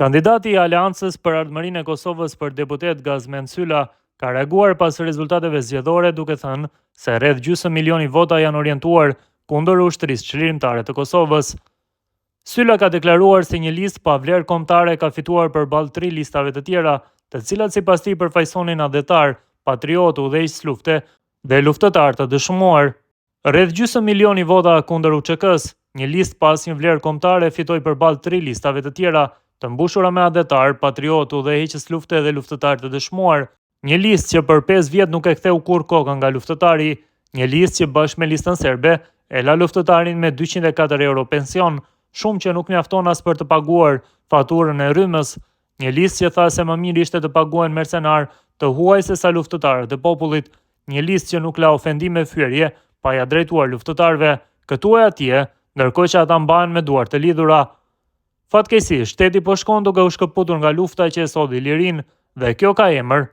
Kandidati i Aleancës për Ardhmërinë e Kosovës për deputet Gazmend Syla ka reaguar pas rezultateve zgjedhore duke thënë se rreth gjysmë milioni vota janë orientuar kundër Ushtrisë Çlirimtare të Kosovës. Syla ka deklaruar se një listë pa vlerë kombëtare ka fituar përballë tri listave të tjera, të cilat sipas tij përfaqësonin atdhetarë, patriotë, udhëheqës lufte dhe luftëtarë të dëshmuar. Rreth gjysmë milioni vota kundër UÇK-së, një listë pa asnjë vlerë kombëtare fitoi përballë tri listave të tjera, të mbushura me atdhetarë, patriotë, udhëheqës lufte dhe luftëtarë të dëshmuar. Një listë që për 5 vjet nuk e ktheu kurrë kokën nga luftëtari, një listë që bashkë me listën serbe e la luftëtarin me 204 euro pension, shumë që nuk mjafton as për të paguar faturën e rrymës, një listë që tha se më mirë ishte të paguhen mercenarë të huaj se sa luftëtarët e popullit, një listë që nuk la ofendime fyerje pa ia drejtuar luftëtarëve këtu e atje, ndërkohë që ata mbahen me duar të lidhura. Fatkeqësisht, shteti po shkon duke u shkëputur nga lufta që e solli lirinë dhe kjo ka emër